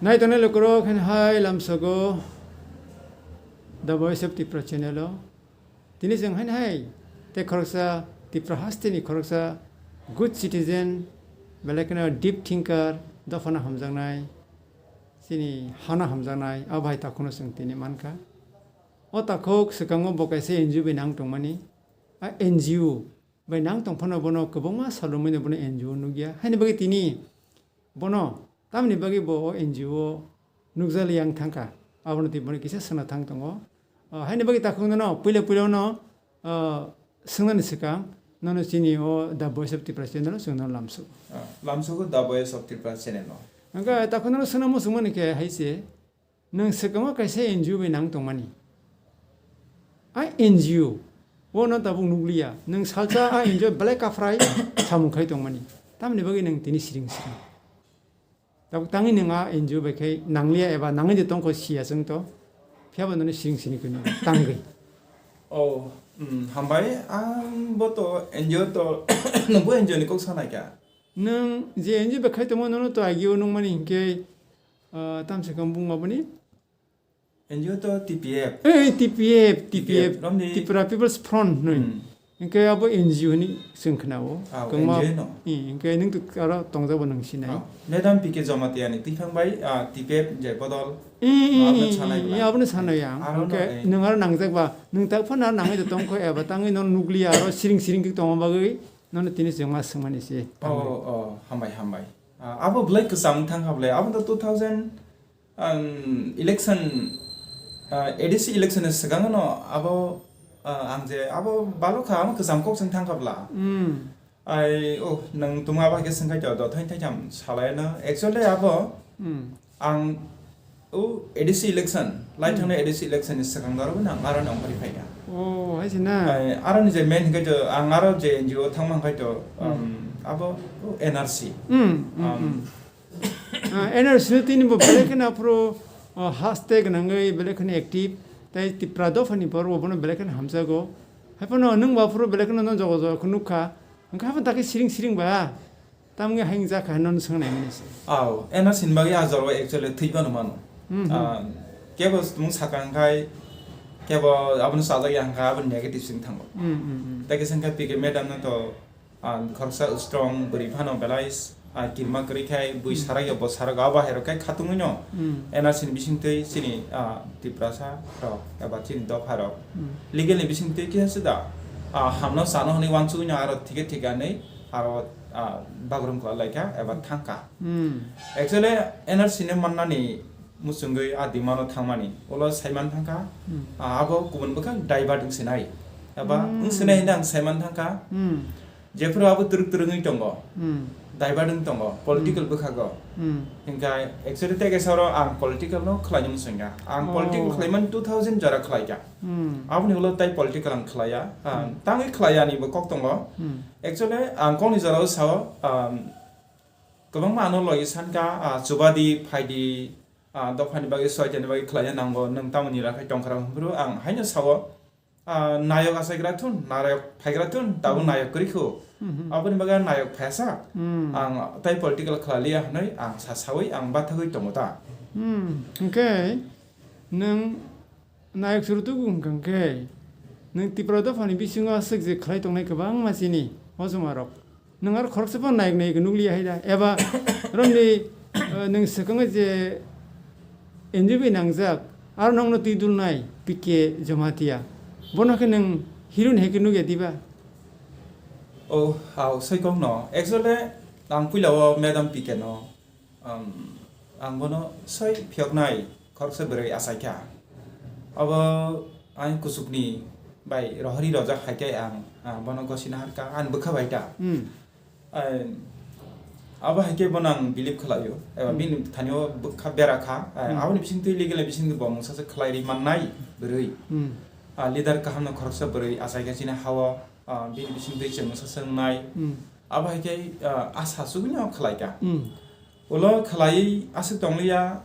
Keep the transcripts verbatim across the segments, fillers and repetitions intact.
Nai tongnai lukurok, haino hai lamsogo The Voice of Tripura channel o. Tini chwng haino hai tei khoroksa Tripura hasteni khoroksa good citizen, belai kheno deep thinker, dophano hamjaknai, chini hano hamjaknai, abo hai takhukno chwng tini mankha. O takhuk swkango bo kaisa N G O bai nang tongmani. A N G O bai nang tongphano bono kwbangma sal romwi no bono N G O nukya. Haini bagwi tini bono tamni bagwi bo o N G O nukjali yang thangkha. Abono twi bono kisa swngna thang tongo. O, haini bagwi takhuk nono puila puila no, o, swngnani swkang nono chini o The Voice of Tripura channel o chwng nono lamsuk. Ah, lamsugo The Voice of Tripura channel o. Hwnkhe takhuk nono swngna muchungmani khe hai se. Nwng swkangma kaisa N G O bai nang tongmani. A N G O, o no tabuk nukliya. Nwng salsa a N G O belai kaphrai samung khai tongmani. Tamni bagwi nwng tini siring siring. Tabuk tangwi nwng a N G O bai khai nangliya eba nangwi de tongkho siya chwng to. Phiya bo nono siring siring khe nukgo tangwi. Oh, mm, hambai, ang bo to N G O to, nwng bo N G O ni kok sanai kha. Nwng je N G O bai khai tongma nono to agi o nukmani hinkhe, ah, tamsa khe bung maboni? N G O to T P F. Eh, T P F, T P F, T P F, romni Tripura People's Front noi. Hmm. Hinkhe abo N G O ni chwng khna o. Ah, Kwma, N G O no. Eh, hinkhe nwng to aro tongjak bo nwng sinai. Ah, Madam P K Jamatia ni twi thang bai, ah, T P F je bodol. Eh, eh, Abono eh, sanai eh, bwla. Eh, abono sanai ang. Aro hinkhe no, eh. Nwng aro nangjak ba, nwng tak phano nangwi to tongkho eba tangwi no nukliya aro siring siring khe tongma bagwi nono tini chwngma swngmani se. Oh, oh, hambai, hambai. Ah, abo belai kwchang thang kha belai. Abo to two thousand, um, election, ah, A D C election ni swkang no abo, ah, ang je abo balo kha, amo kwcham kok chwng thang kha bla. Hmm. Ai, oh, nang tuma abo hai khe swng khai to, do thai thai tham salai no. Actually abo, hmm, ang, oh, A D C election, lai Hmm. thangnai A D C election ni swkang doro bo nang aro nang phari phai kha. Oh, hai se na? Ai, aro ni je main hinkhe to, ang aro je N G O thangma hinkhe to, Hmm. um, abo, oh, N R C. Hmm, hmm, Um, hmm. Ah, N R C no tini bo belai kheno aphuru, ah, haste gwnangwi belai kheno active, tei Tipra dophani borok bo bono belai kheno hamjago. Haiphano nwng bo aphuru belai kheno no jogo jogo khe nukha. Hwnkhe haphano takhe siring siring ba, tamni hai wngjakha hwnwi nono swngnai mani se. Aw, N R C ni bagwi a jorao actually thwi phano mano. Mhm. Ah, kebo mung sakha hwnkhe, kebo abono chajak ya hwnkhe abo negative sing thango. Mm, mm, mm. Tei kisa hwnkhe P K madam no to, ah, khoroksa strong bwrwi phano belai, ah, kirima kwrwi khai bui Hmm. sarak ya bo sarak abo hai rok khai khatungwi no Hmm. N R C ni bisingtwi chini, ah, Tiprasa rok eba chini dopha rok Hmm. legal ni bisingtwi kisa se da, ah, hamno sano hwnwi wansugwi no aro thike thika hinwi aro, ah, bagrum kwlai laikha eba thangkha. Hmm. Actually N R C ni mannani muchungwi a demand o thangmani ulo saiman thangkha, Hmm. ah, abo kubun bwkhak divert wngsinai eba Hmm. wngsinai hinwi ang saiman thangkha. Hmm. Jephuru abo twrwk twrwk wngwi tongo, Hmm. divert wng tongo, political Hmm. bwkhago. Hmm. Hinkhe actually tei kaisa oro ang political no khlaina muchungya. Ang Oh. political khlaimani two thousand jora khlaikha. Hmm. Aboni ulo tai political ang khlaiya. Ah, Hmm. tangwi khlaiya ni bo kok tongo. Hmm. Actually ang kokni jorao sao, um, kwbangma ano logi sankha, ah, chubadi, phaidi, ah, dophani bagwi, soitani bagwi khlaina nango, nwng tamoni rakhai tongkha rok hwnphuru ang haino sao, ah, nayok achaigra thun, nayok phaigra thun, tabuk Hmm. nayok kwrwi kho. Hmm, hmm. Aboni bagwi ang nayok phaiya sak. Hmm. Ang tai political khlaliya hwnwi ang sa saui ang bathagwi tongo ta. Hmm, hwnkhe nwng nayok chwrwtwk wngkha hwnkhe nwng Tipra dophani bisingo aswk je khlai tongnai kwbangma chini o chuma rok. Nwng aro khoroksa phano nayok nayok nukliya hai da? Eba romni, eh, nwng swkangwi je N G O bai nangjak, aro nokno twi dulnai P K Jamatia. Bono khe nwng hero ni hai khe nukya diba? Oh, aw, soi kok no. Actually, ang puila o Madam P K no, um, ang bono soi phiyoknai khoroksa bwrwi achaikha. Abo ang kuchukni bai rohori rojak hai khe ang, ah, bono gosina harkha, ang bwkha bai ta. Hmm. Ai, abo hai khe bono ang believe khlaio, eba Hmm. bini thani o bwkha bera kha, ai, Hmm. aboni bisingtwi legal ni bisingtwi bo mungsa se khlai ri mannai bwrwi. Hmm. Ah, leader kaham no khoroksa bwrwi achaikha chini ha-o, ah, bini bisingtwi chwng mungsa se wngnai. Hmm. Abo hai khe, ah, asa chugui no khlai kha. Hmm. Ulo khlaiwi aswk tongliya,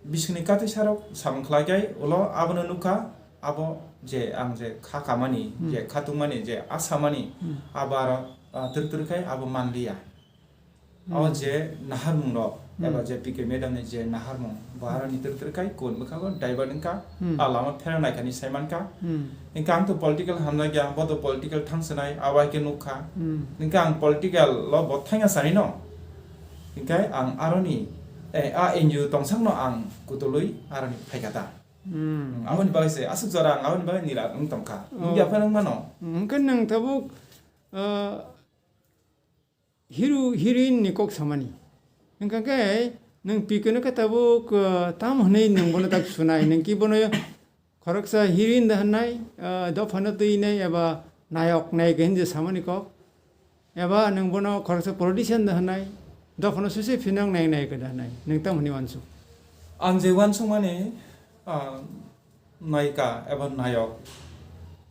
bisingni katwi sarok samung khlai khe ulo abono nukha, abo je ang je kha kamani, Hmm. je kha tungmani, je a samani, Hmm. abo aro, ah, twrwk twrwk khai abo manliya. O je naharmung rok, eba je P K madam ni je naharmung, bo aro ni twrwk twrwk khai kun bwkha go divert wngkha, a lama phera naikha ni saimankha. Hwnkhe ang to political hamjak ya, bo to political thang swnai, abo hai khe nuk kha. Hwnkhe ang political lo bo thangya sani no. Hwnkhe ang aro ni, eh, a N G O tong sak no ang kutulwi aro ni phaikha ta. Aboni bagwi se aswk jora ang aboni bagwi nira wng tong kha. Nukya phano wng mano. Hwnkhe nwng tabuk, ah, hero, heroine ni kok samani. Wngkha khe nwng P K no khe tabuk, ah, tamo hwnwi nwng bono tak sunai? Nwng ki bono khoroksa heroine da hwnnai, ah, dophano twi nai eba nayok nayika hinwi samani kok? Eba nwng bono khoroksa politician da hwnnai, dophano suse phinang nai nai da hwnnai, nwng tamo hwnwi uansuk? Ang je uansukmani, ah, nayika eba nayok,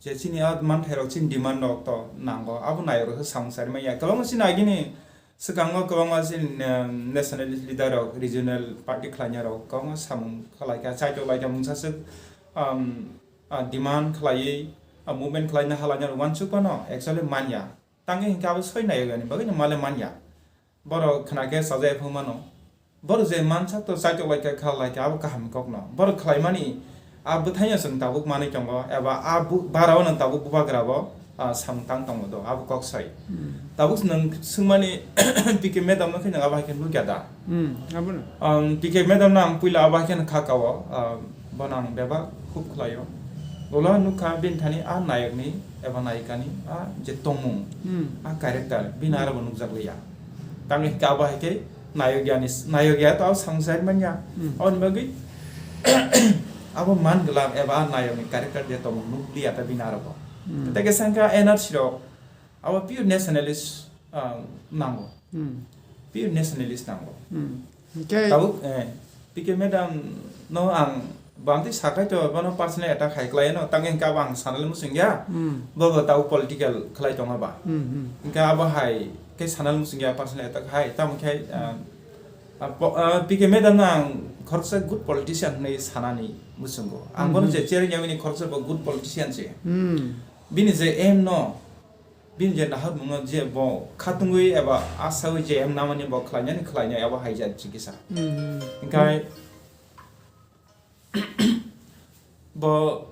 je chini a manthairok, chini demand rok to nango, abo nayok rok samung sari manya. Kwbangma chini agini swkango kwbangma chini, um, nationalist leader rok, regional party khlainai rok kwbangma samung khlaikha, chaitok laikha, mungsa swk, um, ah, demand khlaiwi, ah, movement khlaina halaina rok uansuk phano actually manya. Tangwi hinkhe abo soi nayok yani bagwi no male manya. Borok khna khe sajai phang mano. Borok je mansak to chaitok lai kha, kha lai kha, abo kaham kok no. Borok khlai mani, a bwthai no chwng tabuk manwi tongo, eba a bu-, bara o no tabuk bubagra bo, ah, samung tang tongo do, abo kok sai. Tabuk nwng swngmani P K madam no khe nwng abo hai khe nukya da? Hmm, abo no. Um, P K madam no ang puila abo hai khe no kha kao, ah, bono ang bebak hub khlai o. Ulo nukha bini thani a nayok ni eba nayika ni a je tongmung, a character, bini aro bo nukjak liya. Tamni hwnkhe abo hai khe nayok ya ni, nayok ya to abo samung sai manya. Hmm. Aboni bagwi abo man glak eba a nayok ni character je tongmung nuk liya ta bini aro bo. Hmm. Tei khe sangkha N R C rok abo pure nationalist, ah, nango. Hmm. Pure nationalist nango. Hmm. Hwnkhe tabuk, eh, P K madam no ang bamtwi sakai to bono personal attack hai klai no, tangwi hwnkhe abo ang sanale muchung ya. Hmm. Bo bo tabuk political khlai tongo ba. Hmm, hmm. Hwnkhe abo hai khe sanale muchung ya personal attack hai, tamo khe, ah, ah, po-, ah, P K madam no ang khoroksa good politician hwnwi sanani muchungo. Ang bono je chereng yamani khoroksa bo good politician se. Hmm. Bini je aim no, bini je naharmung no je bo khatungwi eba asawi je aim namani bo khlainani khlainai abo hai jat chikisa. Hmm. Hwnkhe bo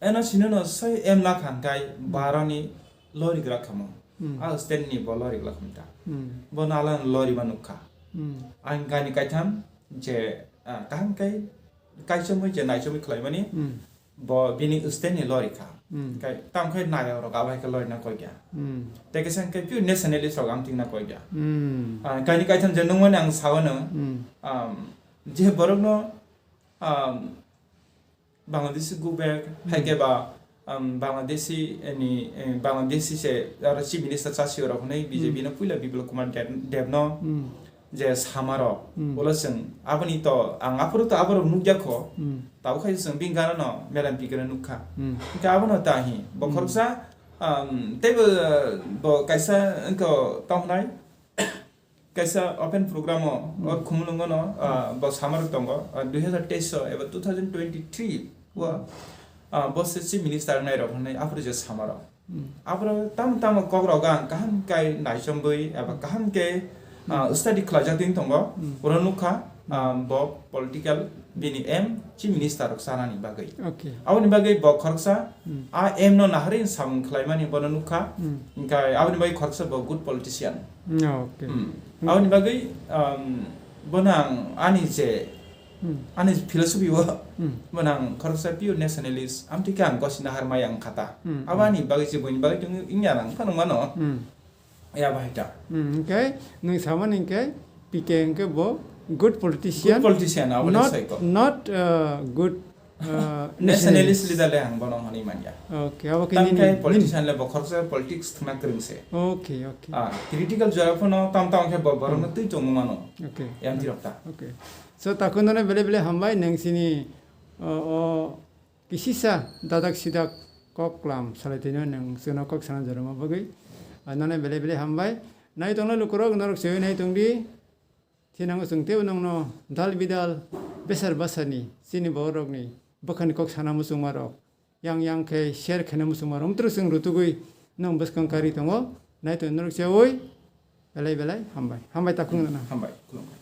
N R C no no sai aim lakha hwnkhe baroni lori gra khamu. Hmm. A stand ni bo lori gra khamta. Hmm. Bo nala lori ma nukha. Hmm. Ang gani kaitham je, ah, kaham kai, kaichomwi je naichomwi khlaimani, hmm, bo bini stand ni lori kha. Hmm. Kai, tam khai nayok rok abo hai khe lori na koi kya. Hmm. Tei kisa hwnkhe pure nationalist rok amtwing na koi kya. Hmm. Ah, kaini kaitham je nungmani ang sao no, hmm, um, je borok no, um, Bangladeshi go back, hmm, hai khe ba, um, Bangladeshi, eh, ni, eh, Bangladeshi se aro Chief Minister chasi rok hwnwi B J P, hmm, no puila Biplab Kumar Deb, Deb no, hmm, je sama rok, hmm, ulo chwng aboni to ang aphuru to aborok nukya kho, hmm, tabuk khai chwng bini gana no Madam P K no nukha. Hmm. Hwnkhe abono ta hi, bo, hmm, khoroksa, um, teibo, bo kaisa wngkha tongkhnai, kaisa open program o, hmm, o Khumulwngo no, ah, bo sama rok tongo, ah, dui hazar teis o eba two thousand twenty-three o, ah, bo se Chief Minister wngnai rok hwnwi aphuru je sama rok. Hmm. Aphuru tamo tamo kok rok ang kaham kai naichomwi eba kaham khe, ah, hmm, study khlaijak twi tongo. Hmm. Oro nukha, ah, bo political bini aim Chief Minister rok chanani bagwi. Okay. Aboni bagwi bo khoroksa, hmm, a aim no naharwi samung khlaimani bono nukha. Hmm. Hwnkhe aboni bagwi khoroksa bo good politician. Hmm, okay. Hmm. Hmm. Aboni bagwi, um, bono ang ani je, hmm, ani philosophy o, hmm, bono ang khoroksa pure nationalist, amtwi khe ang gosina harmai ang khata. Hmm, abo, hmm, ani bagwi se buini bagwi tong wngya ang phano mano. Hmm. Ya bahai ta. Hmm, hwnkhe nwng samani hwnkhe P K hwnkhe bo good politician. Good politician, abo not, sai kok. Not, uh, good, uh, nationalist. Nationalist leader le ang bono hwnwi manya. Okay, abo khe tam nini, khai nini politician le bo khoroksa politics thwngna kwrwng se. Okay, okay. Ah, critical jora phano tam tam khe bo borok no, hmm, twi tongo mano. Okay. Yang tirok ta. Okay. So, takhuk nono belai belai hambai, nwng sini, uh, o, kisisa dadak sidak kok klam salai tino nwng chwngno kok sana jorma bagwi. Ah, nono belai belai hambai. Nai tongno lukurok norok sewi nai tongdi. Thinango chwng teibo nongno dal bidal besar basani chini borokni bwkhani kok sana muchungmarok yang yang khe share khaina muchungmarok wngtwrwk chwng rutugwi nong bwskang kari tongo. Nai tong norok sewi Belai belai hambai. Hambai ta khulumna. Hambai, khulumbai.